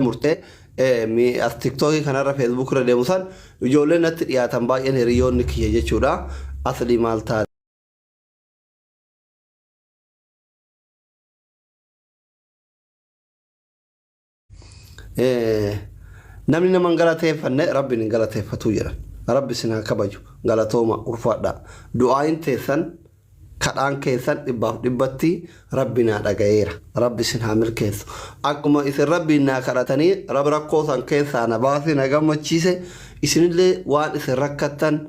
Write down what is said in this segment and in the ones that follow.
Murtee as tiktookii kanarra feesbuuk irra deemu san ijoolleen natti dhiyaatan baay'een hiriyoonni kiyya jechuudha. Aslii maal taate? Namni nama hin galateeffanne rabbiin hin galateeffatu jedhan. Rabbi isin haa kabaju. Galatooma ulfaadha. Du'aayin teessan kadhaan keessan dhibbaaf dhibbatti rabbi naa dhagayeera. Rabbi isin haa milkeessu. Akkuma isin rabbiin naa kadhatanii rabbi rakkoo san keessaa na baasee na gammachiise, isinillee waan isin rakkattan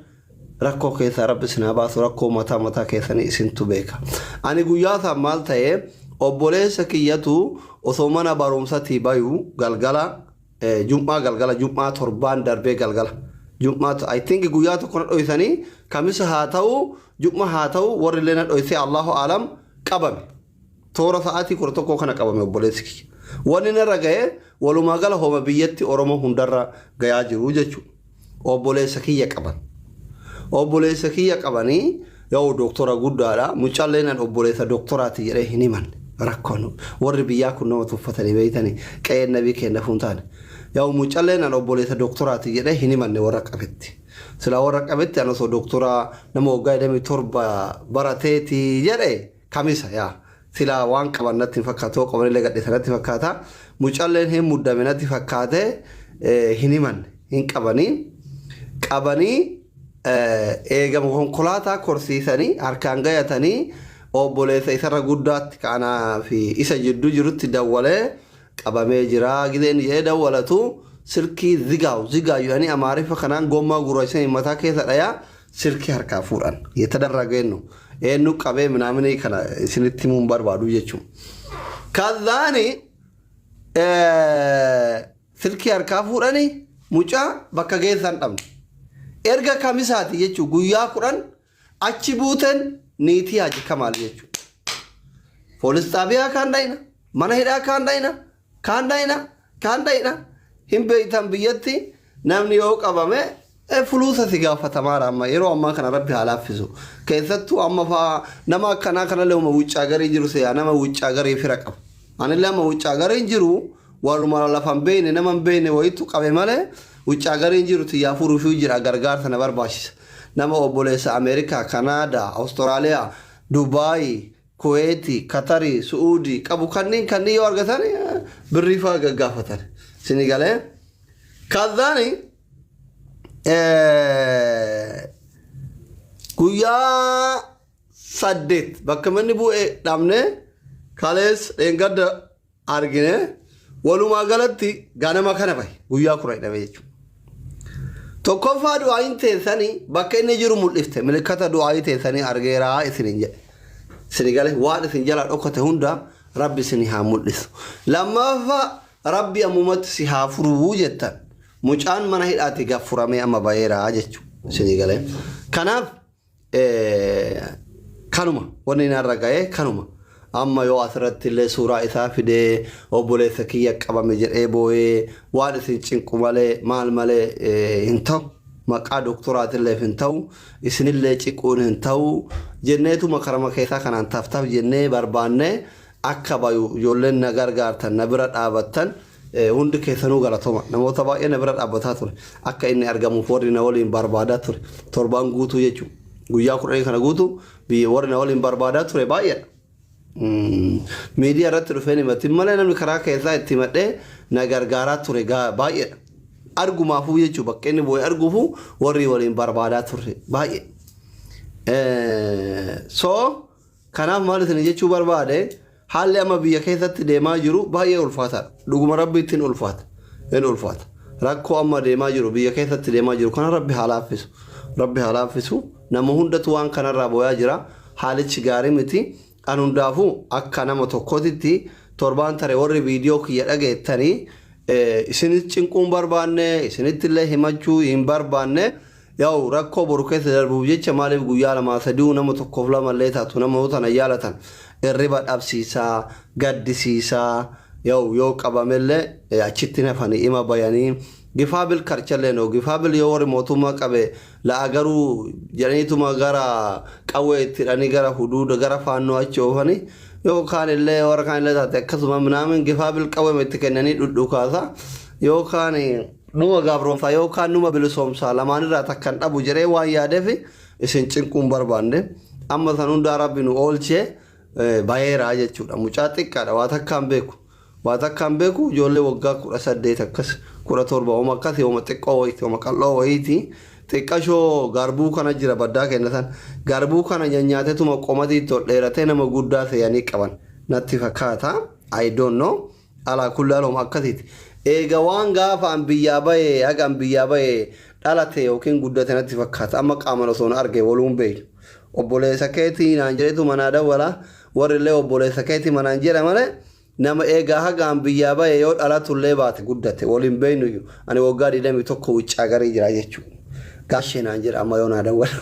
rakkoo keessaa rabbi isin haa baasu. Rakkoo mataa mataa keessanii isintu beeka. Ani guyyaa san maal ta'e, obboleessa kiyyatu osoo mana barumsatii bayu galgala jum'aa galgala, jum'aa torbaan darbee galgala, jum'aa I think guyyaa tokko na dhoysanii, kamisa haa ta'u jum'a haa ta'u, warri illee na dhoysee, Allahu alam, qabame. Toora sa'aatii 11 kana qabame obboleessi kiyya. Wanni narra ga'e walumaa gala homa biyyatti Oromoo hundarra gayaa jiru jechuudha. Obboleessa kiyya qaban. Obboleessa kiyya qabanii yoo doktora guddaadha. Mucaallee nan obboleessa doktoraati jedhee hin himanne. Rakkoon warri biyyaa kun nama tuffatanii beeytanii qe'een nabii kenna fuun taane. Yoo mucaallee nan obboleessa doktoraati jedhee hin himanne warra qabetti. Silaa warra qabetti an osoo doktoraa nama waggaa 27 barateeti jedhe, kamisa yaa silaa waan qaban natti hin fakkaatu, yoo qabanillee gadhiisa natti fakkaata. Mucalleen hin muddame natti fakkaate, hin himanne. Hin qabanii qabanii eegama konkolaataa korsiisanii harkaan gayatanii obboleessa isarra guddaatti kanaa fi isa jidduu jirutti dawwalee, qabamee jira gizeen jedhee dawwalatu, silkii zigaaw zigaa jedhanii Amaariffa kanaan gommaa gurraachisanii mataa keessa dhayaa silkii harkaa fuudhan. Yetadarrageennu eenyu qabee minaaminii kana isinitti himuu hin barbaadu jechuudha. Kazaani silkii harkaa fuudhanii mucaa bakka geessan dhabne. Erga kamisaati jechuun guyyaa 10 achi buuteen niitii Haji Kamaal jechuudha. Poolis xaabiyaa kaan dhayna, mana hidhaa kaan dhayna, kaan dhayna, kaan dhayna. Hin beektan, biyyatti namni yoo qabame fuluusa si gaafatamaadha. Amma yeroo ammaa kana rabbi haa laaffisu. Keessattuu amma faa nama akkanaa kanallee uma wuccaa garii jiru seeyaa nama wuccaa garii fira qaba. Anillee amma wuccaa gariin jiru, warruma lafa hin beekne, nama hin beekne wayitu qabe malee wuccaa gariin jiru tiyyaa furuufii jira, gargaarsa na barbaachisa. Nama obboleessa Ameerikaa, Kanaadaa, Awustiraaliyaa, Dubaayii, Kuweetii, Katarii, Su'uudii qabu kanneen kanneen yoo argatan birrii fa'aa gaggaafatan. Isinii galee? Kazaani guyyaa 8 bakka manni bu'e dhabne, kalees dheengadda argine, walumaa galatti ganama kana bahe, guyyaa 10 hidhame jechuudha. Tokkoffaa, du'aayin teessanii bakka inni jiru mul'ifte, milikkata du'aayii teessanii argeeraa isiniin jedhe. Isinii gale, waan isin jalaa dhokate hunda rabbi isinii haa mul'isu. Lammaffaa, rabbi ammumatti si haa furuu jettan. Mucaan mana hidhaati gaffuramee amma baheeraa jechuudha. Isinii galee. Kanaaf kanuma wanni narra ga'e kanuma. Amma yoo asirratti illee suuraa isaa fidee obboleessa kiyya qabame jedhee boo'ee waan isin cinqu malee maal malee hin ta'u. Maqaa doktoraatillee hin ta'u, isinillee ciquun hin ta'u jenneetuma karama keessaa kanaan taftaf jennee barbaannee akka bayu ijoolleen na gargaartan, na bira dhaabattan hundi keessanuu galatoma. Namoota baay'ee na bira dhaabbataa ture. Akka inni argamuuf warri na waliin barbaadaa ture. Torbaan guutuu jechuudha. Guyyaa 10 kana guutuu biyya warri na waliin barbaadaa ture baay'eedha. Miidiyaa irratti dhufeen himatin malee namni karaa keessaa itti himadhee na gargaaraa ture baay'eedha. Argumaafuu jechuudha, bakka inni bu'ee arguufuu warri waliin barbaadaa turre baay'ee. So kanaaf maal isin jechuu barbaade, haalli amma biyya keessatti deemaa jiru baay'ee ulfaataadha. Dhuguma rabbiitti hin ulfaata. Hin ulfaata. Rakkoo amma deemaa jiru, biyya keessatti deemaa jiru kana rabbi haa laaffisu. Rabbi haa laaffisu. Nama hundatu waan kanarraa booyaa jira. Haalichi gaarii miti. An hundaafuu akka nama tokkootitti torbaan tare warri viidiyoo kiyya dhageettanii isinis cinquu hin barbaanne, isinitti illee himachuu hin barbaanne. Yaa'u rakkoo boru keessa darbuuf jecha maaliif guyyaa lamaa sadii nama tokkoof lama illee taatu namoota na jaalatan irriba dhabsiisaa, gaddisiisaa? Yaa'u yoo qabamellee achitti nafanii ima bayanii. Gifaabil karchallee noo gifaabil yoo warri mootummaa qabe la'a garuu jedhaniituma gara qawwee itti hidhanii gara huduuda gara faannoo achi oofanii yookaan illee warra kaan illee taate akkasuma minaamin gifaabil qawwee itti kennanii dhudhukaasa yookaan numa gaabroomsaa yookaan numa bilisoomsaa lamaan irraa takkan dhabu jedhee waan yaadeef isin cinquun barbaanne. Amma san hundaa rabbi nu oolchee bayeeraa jechuudha. Mucaa xiqqaadha, waa takkaan beeku. Waa takkaan beeku, ijoollee waggaa 18 akkas 17 oma akkasii, oma xiqqoo wayiiti, oma qal'oo wayiiti. Xiqqashoo garbuu kana jira baddaa kenna san garbuu kana nyanyaatetuma qomatii itti ol dheeratee nama guddaa seeyanii qaban natti fakkaata. I don't know. Alaa kulli homa akkasiiti. Eega waan gaafa an biyyaa bahee haga an biyyaa bahee dhalate yookiin guddate natti fakkaata. Amma qaaman osoo na arge waluun beeku. Obboleessa keetii naan jedhetu manaa dawwala, warri illee obboleessa keetii manaan jedha malee nama eegaa haga an biyyaa bahee yoo dhalatullee baate guddate waliin beeknuyyuu. Ani waggaa 21 wuccaa garii jira jechuudha. Gaashee naan jedha amma yoo naa dawwalu.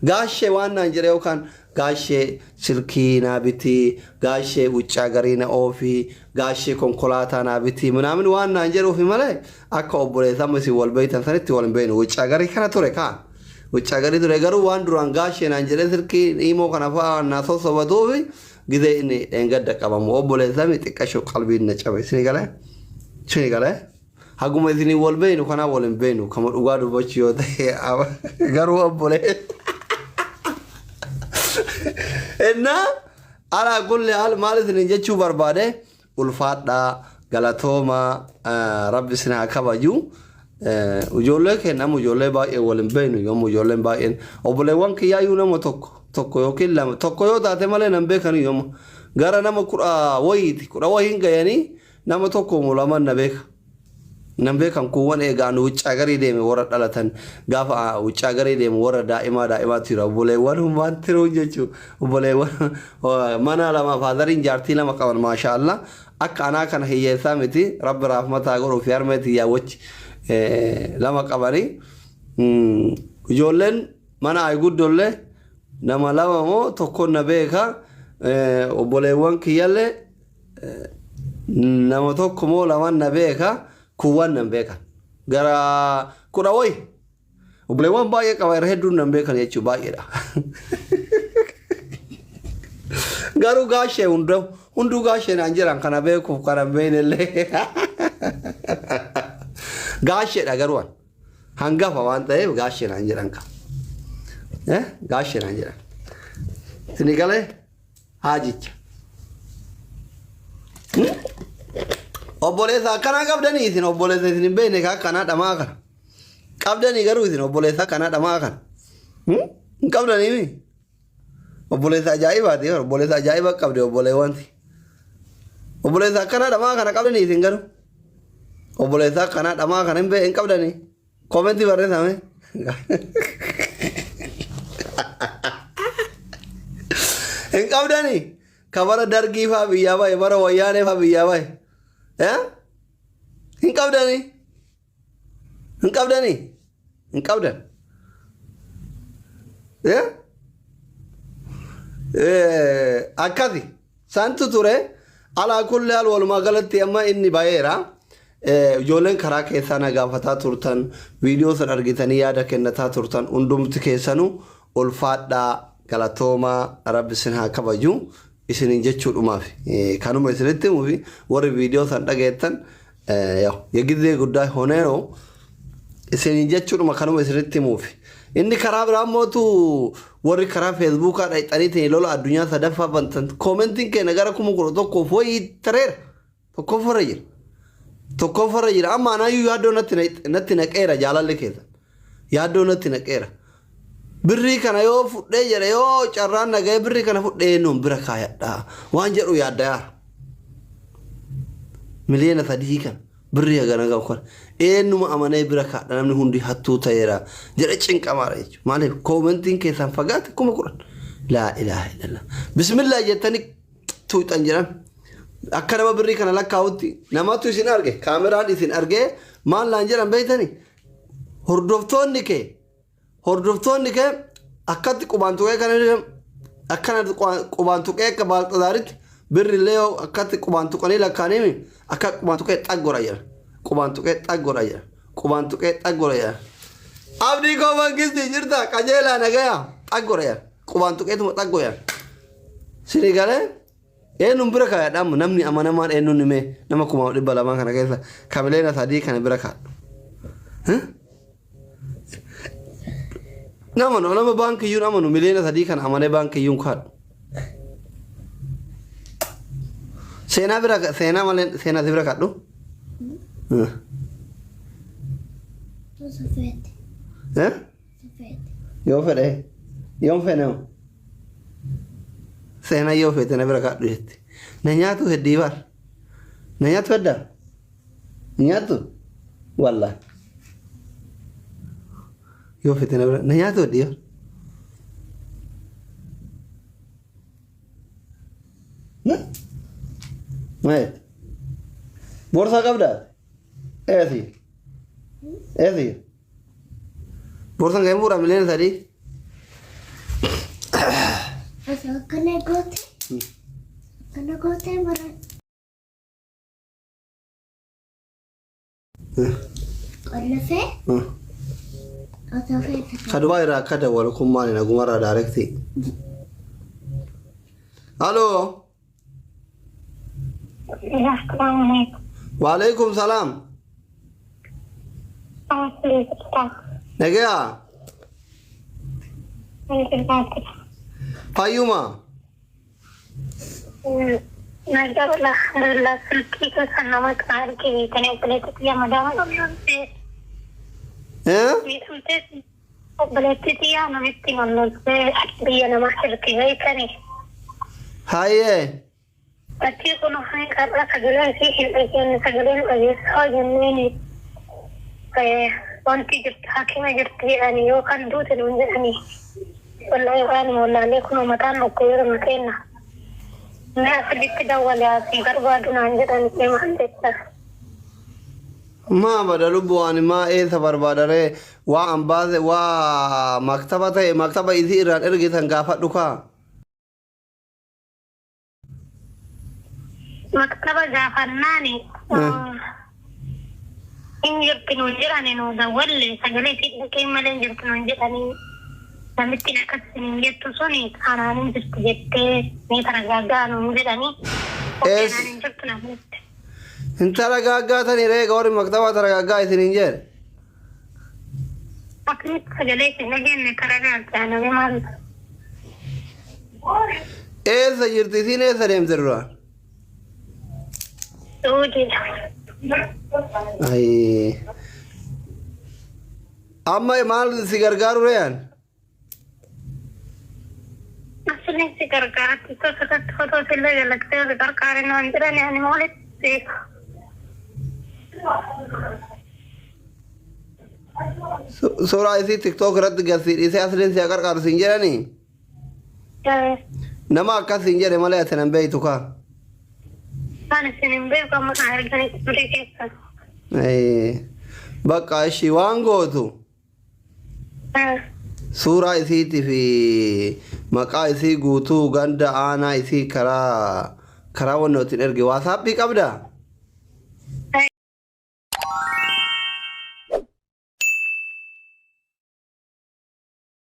Gaashee waan naan jedhe yookaan gaashee silkii naa bitii, gaashee wuccaa garii na oofii, gaashee konkolaataa naa bitii minaamin waan naan jedhuufi malee akka obboleessa amma isin wal beektan sanitti wal hin beeknu. Wuccaa garii kana ture kaan. Wuccaa garii ture garuu waan duraan gaashee naan jedhee silkii himoo kana fa'aa naa sossobatuufi gizee inni dheengadda qabamu obboleessa mi xiqqashoo qalbiin na cabe. Isin galee? Isin galee? Haguma isinii wal beeknu kanaa wal hin beeknu kama dhugaa dubbachuu yoo ta'e garuu obbolee. Innaa alaa kulli haal maal isiniin jechuu barbaade, ulfaadhaa, galatoomaa, rabbi isin haa kabaju. Ijoollee keenya amma ijoollee baay'ee wal hin beeknu, yommuu ijoolleen baay'een obboleewwan kiyyaayyuu nama tokko tokko yookiin lama tokko yoo taate malee nan beekanu. Yommuu gara nama 10 wayiiti, 10 wayiin gayanii nama tokko moo lama na beeka. Nan beekan kuuwwan eegaan wuccaa garii deeme warra dhalatan gaafa wuccaa garii deemu warra daa'imaa daa'imaatu jira. Obboleewwan humnaan tiruun jechuun obboleewwan mana lama faadariin jaartii lama qaban, maasha Allah, akka anaa kana hiyyeessaa miti, rabbi raafmataa godhuu fi harmee tiyyaa wajji lama qabanii. Ijoolleen mana ayi guddollee nama lama moo tokko na beeka, obboleewwan kiyyallee nama tokko moo lama na beeka, kuuwwan nan beekan gara 10 wayi. Obboleewwan baay'ee qaba, irra hedduun nan beekan jechuun baay'eedha. Garuu gaashee hunduu hunduu gaashee naan jiran kana beekuuf kana hin beeknellee gaasheedha, garuu an hangafa waan ta'eef gaashee naan jedhan qaba. Gaashee naan jedhan. Isin galee haajicha. Obboleessa akkanaa qabdanii isin obboleessa isin hin beekne ka akkanaa dhamaa kana. Qabdanii garuu isin obboleessa akkanaa dhamaa kana. Hin qabdanii mi? Obboleessa ajaa'ibaati, obboleessa ajaa'iba qabde obboleewwanti. Obboleessa akkanaa dhamaa kana qabdanii isin garuu. Obboleessa akkanaa dhamaa kana hin qabdanii. Koomentii barreessame. Hin qabdanii? Ka bara dargii faa biyyaa bahe, bara wayyaanee faa biyyaa bahe. Hin qabdanii? Hin qabdanii? Hin qabdan. Eh? Akkasi santu ture. Alaa kulli haal walumaa galatti amma inni baheera. Ijoolleen karaa keessaa na gaafataa turtan, viidiyoo san argitanii yaada kennataa turtan, hundumti keessanuu ulfaadhaa, galatoomaa, rabbi isin haa kabaju isinin jechuudhumaaf kanuma isinitti himuufi. Warri viidiyoo san dhageettan የጊዜ ጉዳይ ሆነ ነው isinin jechuudhuma kanuma isinitti himuufi. Inni karaa biraa mootu warri karaa feesbuukaa dhaqxaniitiin lola addunyaa sadaffaa bantan, koomentiin keenya gara 11,000 wayii tareera. Tokkoffarra jira. Tokkoffarra jira. Amma anaayyuu yaaddoo natti naqeera jaalalli keessan. Yaaddoo natti naqeera. Birrii kana yoo fudhee jedhe, yoo carraan nagahee birrii kana fudhee eenyuun bira kaayadha waan jedhu yaadda yaara. 3 miliyoona kana, birrii hagana gahu kana eenyuma amanee bira kaadha, namni hundi hattuu ta'eera jedhe cinqamaadha jechuudha. Maaliif koomentiin keessaan fagaate 10,000. Laa ilaaha illallah. Bismillah jettanii tuuxan jedhan. Akka nama birrii kana lakkaa'utti namatu isin arge, kaameraan isin argee maal naan jedhan beektanii? Hordoftoonni kee akkatti qubaan tuqee kana akkana qubaan tuqee akka baalxazaaritti birri illee yoo akkatti qubaan tuqanii lakkaa'anii akka qubaan tuqee xaggora jedhan. Qubaan tuqee xag godha jedha. Qubaan tuqee xag godha jedha. Abdii koo mangistii jirta qajeelaa nagaya xag godha jedha. Qubaan tuqeetuma xag godha. Sini galee eenyuun bira kaayadha amma namni amanamaan eenyuun himee nama 2,200 kana keessa kamileena 3 kana bira kaadhu. Nama nama baankiyyuun amanu miliyoona 3 kana amanee baankiyyuun kaadhu. Seenaa bira seenaa malee seenaa si bira kaadhu. Sufeete. Eh? Sufeete. Yoo fedhe yoon fedhe hoo? Seenaa yoo fete na bira kaadhu jetti. Na nyaatu heddii bar. Na nyaatu heddaa? Nyaattu? Wallahi. Yoo fete na bira na nyaatu heddii bar. Maal jette? Boorsaa qabdaa? Eesi. Eesi. Boorsaan kan fuudhaa miliyoona 3. Osoo akkana goote. Akkana goote mara. Qollofee osoo feete. Ka Dubaay irraa akka dawwalu kun maali nagumarraa daarektii? Haloo. Assalamualaikum. Waalaikum salaam. Nagayaa. Fayyuma. Nagaa alhamdulillah silkii keessan nama kan arge beekanii obboleetti tiyya madaama dhumnamtee Eh? miidhamtee obboleetti tiyya namitti nolloltee biyya namaa jirti beekanii. Hayyee. Achii kun har'a sagalee isii hin dhageenye sagalee nu dhageessaa jenneeni wanti jirti hakima jirti jedhanii yookaan duute nuun jedhanii. Wallahi waan wallaalee kun mataan dhukkubeera nu kenna. Mee asirratti dawwale asii barbaadu naan jedhan mee maal jetta? Maa bada lubbu ani maa eessa barbaadaree waa an baase waa maktaba ta'e maktaba isii irraan ergitan gaafadhu kaa. Maktaba gaafannaani hin jirti nuun jedhani nu dawwalle sagalee isii dhaqee malee hin jirti nuun jedhanii namittiin akkas isiniin jettu suni anaan hin jirti jettee mee taragaaggaa nuun jedhanii Ees. anaan hin jirtu naan jette. Hin taragaaggaatanii reega warri maktaba taragaaggaa isiniin jedhe. Akkamitti sagalee isin dhageenye taragaaggaa namni maal? Eessa jirti isiin eessa deemte duraan? Suudiidha. Ayi. Amma maal si gargaaru reeyaan? Asliin si gargaara. TikTok irratti footoo illee galaktee si gargaare naan jedhani ani maalitti beeka? Suuraa isii TikTok irratti gad sii dhiisee asliin si haa qarqaaru siin jedhanii? Nama akkas siin jedhe malee ati nan beektu kaa. Waan isin hin beeku amma kan arganii umrii keessan. Bakka ishii waan gootu suuraa isiitii fi maqaa isii guutuu ganda aanaa isii karaa karaa wannootiin erge waasaappii qabdaa?